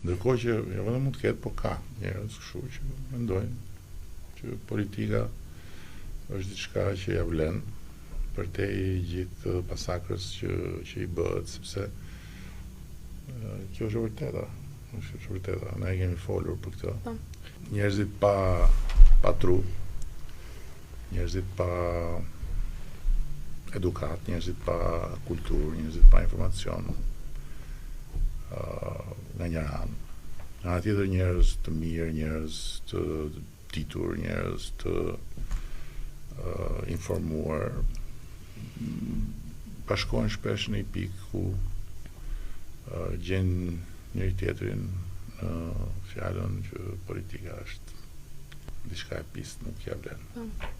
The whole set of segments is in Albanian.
Ndërkohë që jo vetëm mund të ketë, po ka njerëz kështu që mendojnë që politika është diçka që ia vlen përtej gjithë masakrës që që i bëhet, sepse kjo është e vërteta, është e vërteta. Ne e kemi folur për këtë. Po. Njerëzit pa pa tru, njerëzit pa edukatë, njerëzit pa kulturë, njerëzit pa informacion, uh, nga njëra anë. Nga ana tjetër njerëz të mirë, njerëz të ditur, njerëz të uh, informuar, bashkohen shpesh në një pikë ku uh, gjejnë njëri-tjetrin në fjalën që politika është diçka e pistë, nuk ia vlen. Po.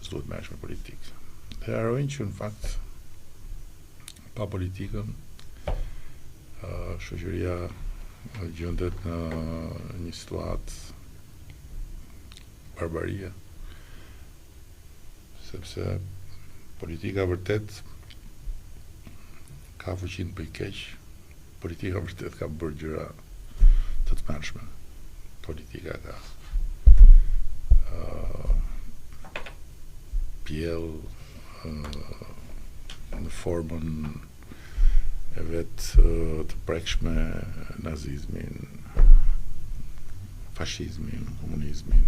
S'duhet merresh me politikë. Dhe harrojnë që në fakt pa politikën shoqëria gjendet në një situatë barbarie. Sepse politika vërtet ka fuqinë të bëjë keq, politika vërtet ka bërë gjëra të tmerrshme. Politika ka uh, pjellë uh, në formën e vet të prekshme nazizmin, fashizmin, komunizmin.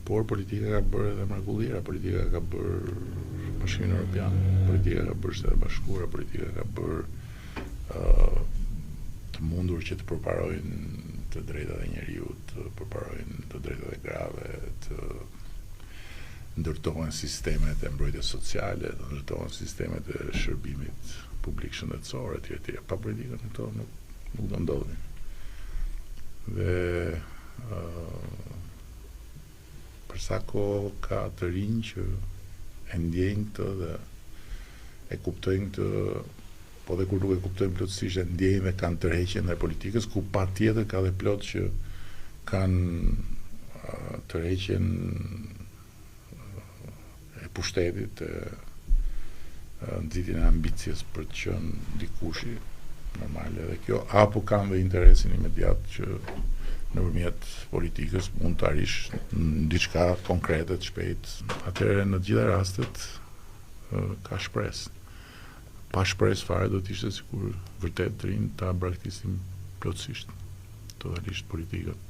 Por politika ka bërë edhe mrekullira, politika ka bërë Bashkimin Europian, politika ka bërë Shtetet e Bashkuara, politika ka bërë uh, të mundur që të përparojnë të drejtat e njeriut, të përparojnë të drejtat e grave, të ndërtohen sistemet e mbrojtjes sociale, të ndërtohen sistemet e shërbimit publik shëndetësor etj etj. Pa politikën këto nuk nuk do ndodhin. Dhe uh, për sa kohë ka të rinj që e ndjejnë këtë dhe e kuptojnë këtë, po dhe kur nuk e kuptojnë plotësisht e ndjejnë dhe kanë tërheqje ndaj politikës, ku patjetër ka dhe plot që kanë tërheqjen e pushtetit, e nxitjen e ambicies për të qenë dikushi, normal edhe kjo, apo kanë dhe interesin imediat që nëpërmjet politikës mund të arrish në diçka konkrete të shpejtë. Atëherë në të gjitha rastet ka shpresë. Pa shpresë fare do të ishte sikur vërtet të rinjtë ta braktisin plotësisht, totalisht politikën.